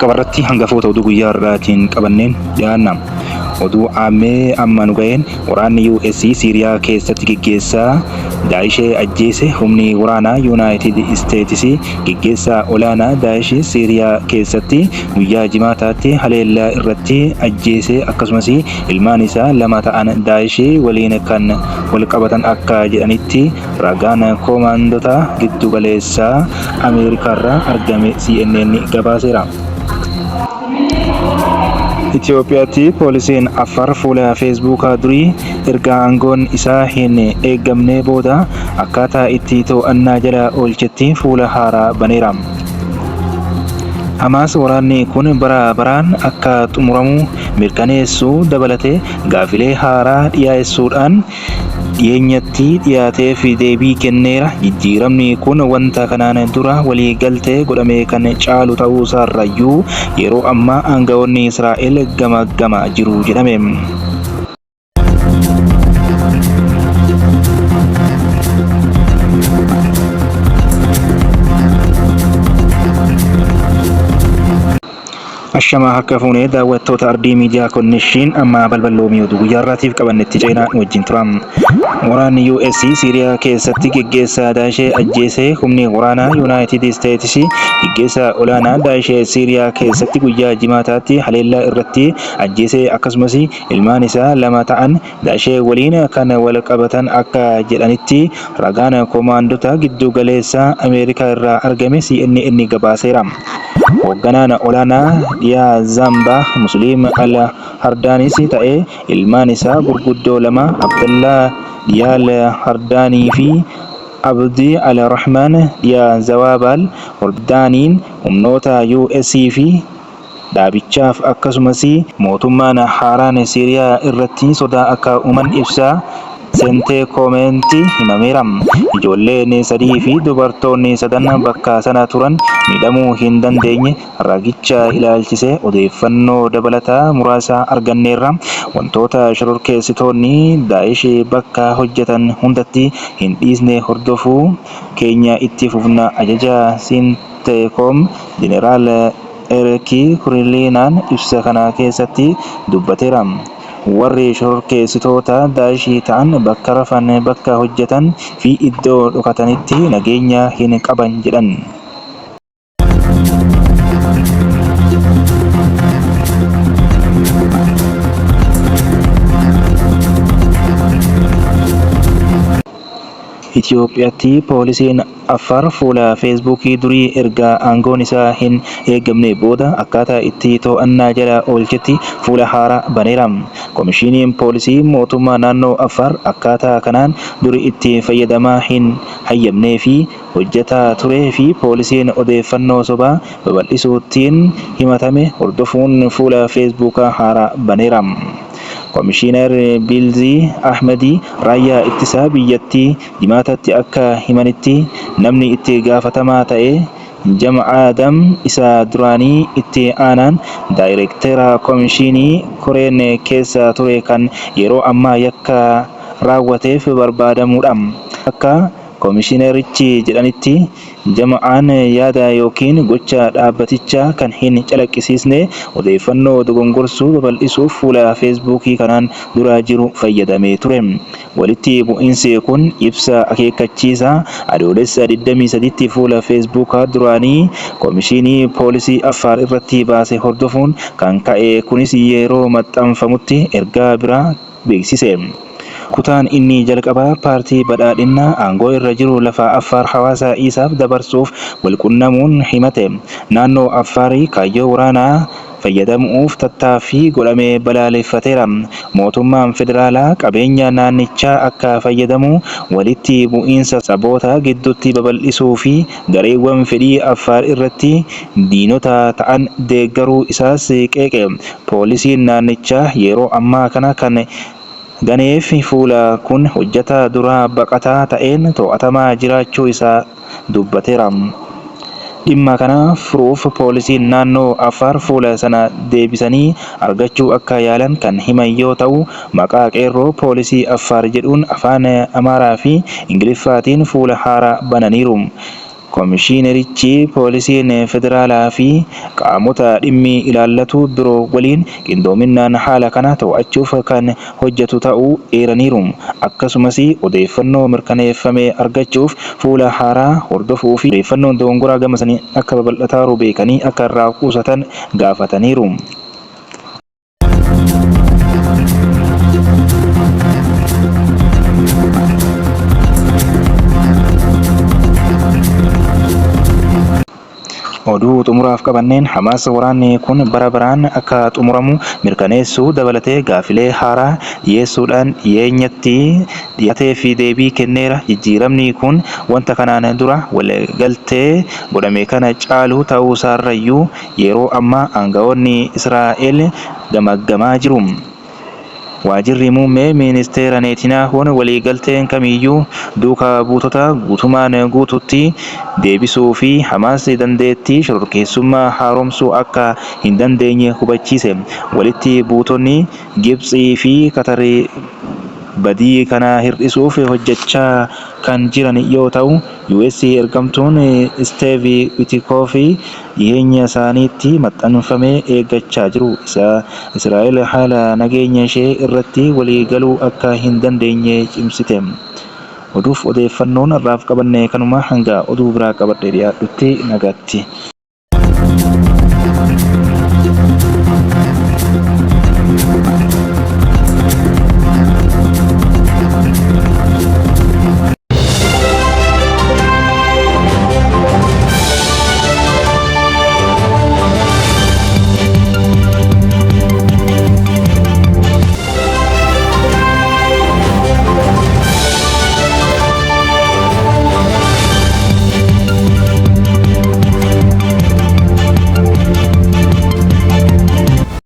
Jalqaba irratti hangafoota oduu guyyaa har'aatiin qabanneen dhiyaanna. Oduu aammee amma nu ga'een waraanni US Siiriyaa keessatti geggeessaa Daa'ishee ajjeese. Humni waraanaa Yuunaayitid Isteetisi geggeessaa olaanaa Daa'ish Siiriyaa keessatti guyyaa Jimaataatti haleellaa irratti ajjeese, akkasumas ilmaan isaa 2 ta'an Daa'ish waliin kan walqabatan akka jedhanitti ragaan koomaandota giddugaleessaa Ameerikaarraa argame CNN gabaaseera. Itoophiyaatti poolisiin Affaar fuula Feesbuukaa durii erga aangoon isaa hin eegamnee booda akkaataa itti to'annaa jala oolchetti fuula haaraa baneera. Hamaas waraanni kun bara baraan akka xumuramu mirkaneessuu dabalatee gaafilee haaraa dhiyaessuudhaan dhiyeenyatti dhiyaateef deebii kenneera. Jijjiiramni kun wanta kanaan dura walii galtee godhame kan caalu ta'uusaarrayyuu yeroo ammaa aanga'oonni Israa'el gamaaggama jiru jedhame. Ashamaa harka fuunee daawwattoota Ardii Miidiyaa Konnekshiin, amma balballoomii oduu guyyaa har'aatiif qabannetti ceenaa, nu wajjin tura. Waraanni US Siiriyaa keessatti geggeessaa Daashee ajjeese. Humni waraanaa Yuunaayitid Isteetisi geggeessaa olaanaa Daashee Siiriyaa keessatti guyyaa Jimaataatti haleellaa irratti ajjeese, akkasumas ilmaan isaa 2 ta'an Daashee waliin kan wal qabatan akka jedhanitti ragaan komaandota giddu galeessaa Ameerikaa irraa argame CNN gabaaseera. Hoogganaan olaanaa dhiyaa Zaambaa Musliim Al Hardaanis ta'e ilmaan isaa gurguddoo 2, Abdallaa Diyaal Hardaanii fi Abdi Al Rahmaan Dhiyaa Zawaabaal Hordaaniin, humnoota US fi dhaabichaaf akkasumas mootummaan haaraan Siiriyaa irratti sodaa akka uuman ibsa Senteekoom'tti himameera. Ijoolleen 3 fi dubartoonni sadan bakka sana turan miidhamuu hin dandeenye. Ragicha ilaalchisee odeeffannoo dabalataa muraasa arganneerra. Wantoota shororkeessitoonni Daa'ish bakka hojjetan hundatti hin dhiisne hordofuu keenya itti fufna, Ajajaa Senteekoom Jeneraal Eerik Kuriliinaan ibsa kana keessatti dubbateera. Warri shororkeessitoota Daa'ish ta'an bakka rafan, bakka hojjetan fi iddoo dhokatanitti nageenya hin qaban jedhan. Itoophiyaatti poolisiin Affaar fuula Feesbuukii durii erga aangoon isaa hin eegamnee booda akkaataa itti to'annaa jala oolchetti fuula haaraa baneera. Komishiniin Poolisii Mootummaa Naannoo Affaar akkaataa kanaan duri itti fayyadamaa hin hayyamneefii hojjetaa turee fi poolisiin odeeffannoo sobaa babal'isuuttiin himatame hordofuun fuula Feesbuukaa haaraa baneera. Komishinar Biilzii Ahmadi raayyaa ittisaa biyyattii Jimaatatti akka himanitti, namni itti gaafatamaa ta'e Jam'aadam isa duraanii itti aanaan daayirektera komishinii koreen keessa ture kan yeroo ammaa yakka raawwateef barbaadamuudha. Akka komishinarichi jedhanitti, Jama'aan yaada ykn gocha dhaabbatichaa kan hin calaqqisiisne odeeffannoo dogongorsuu babal'isuuf fuula Feesbuukii kanaan dura jiru fayyadamee ture. Walitti bu'insi kun ibsa akeekkachiisaa Adoolessa 23tti fuula Feesbuukaa duraanii Komishinii Poolisii Affaar irratti baase hordofuun kan ka'e, kunis yeroo maxxanfamutti ergaa biraa beeksise. Kutaan inni jalqabaa Paartii Badhaadhinnaa aangoo irra jiru lafa Affaar hawaasa Iisaaf dabarsuuf walqunnamuun himate. Naannoo Affaar kaayyoo waraanaa fayyadamuuf tattaaffii godhame balaaleffateera. Mootummaan federaalaa qabeenya naannichaa akka fayyadamu, walitti bu'iinsa saboota gidduutti babal'isuu fi gareewwan fedhii Affaar irratti diinota ta'an deeggaruu isaas qeeqe. Poolisiin naannichaa yeroo ammaa kana kan ganeef fuula kun hojjetaa duraa baqataa ta'een to'atamaa jiraachuu isaa dubbateera. Dhimma kana furuuf poolisiin naannoo Affaar fuula sana deebisanii argachuu akka yaalan kan himan yoo ta'u, maqaa Qeerroo Poolisii Affaar jedhuun afaan Amaaraa fi Ingiliffaatiin fuula haaraa bananiiru. Komishinerichi poolisiin federaalaa fi qaamota dhimmi ilaallatu biroo waliin qindoominaan haala kana to'achuuf kan hojjetu ta'uu eeraniiru. Akkasumas odeeffannoo mirkaneeffame argachuuf fuula haaraa hordofuu fi odeeffannoon dogongoraa gama sanii akka babal'ataaru beekanii akka irraa qusatan gaafataniiru. Oduu xumuraaf qabanneen Hamaas waraanni kun bara baraan akka xumuramu mirkaneessuu dabalatee gaafilee haaraa dhiyeessuudhaan dhiyeenyatti dhiyaatee fi deebii kenneera. Jijjiiramni kun wanta kanaan dura waliigaltee godhame kana caalu ta'uusaarrayyuu yeroo ammaa aangawoonni Israa'el gamaggamaa jiru. Waajirri muummee ministeera Netaniyaahuun waliigalteen kamiyyuu duuka buutota guutumaan guututti deebisuu fi Hamaas dandeettii shororkeessummaa haaromsuu akka hin dandeenye hubachiise. Walitti buutonni Gibxii fi Qatar badii kana hir'isuuf hojjechaa kan jiran yoo ta'u, US ergamtuun Steve Witkoff dhiyeenya isaaniitti maxxanfamee eeggachaa jiru. Israa'el haala nageenya ishee irratti waliigaluu akka hin dandeenye cimsite. Oduuf odeeffannoon har'aaf qabanne kanuma hanga oduu biraa qabadhee dhiyaadhutti nagaatti.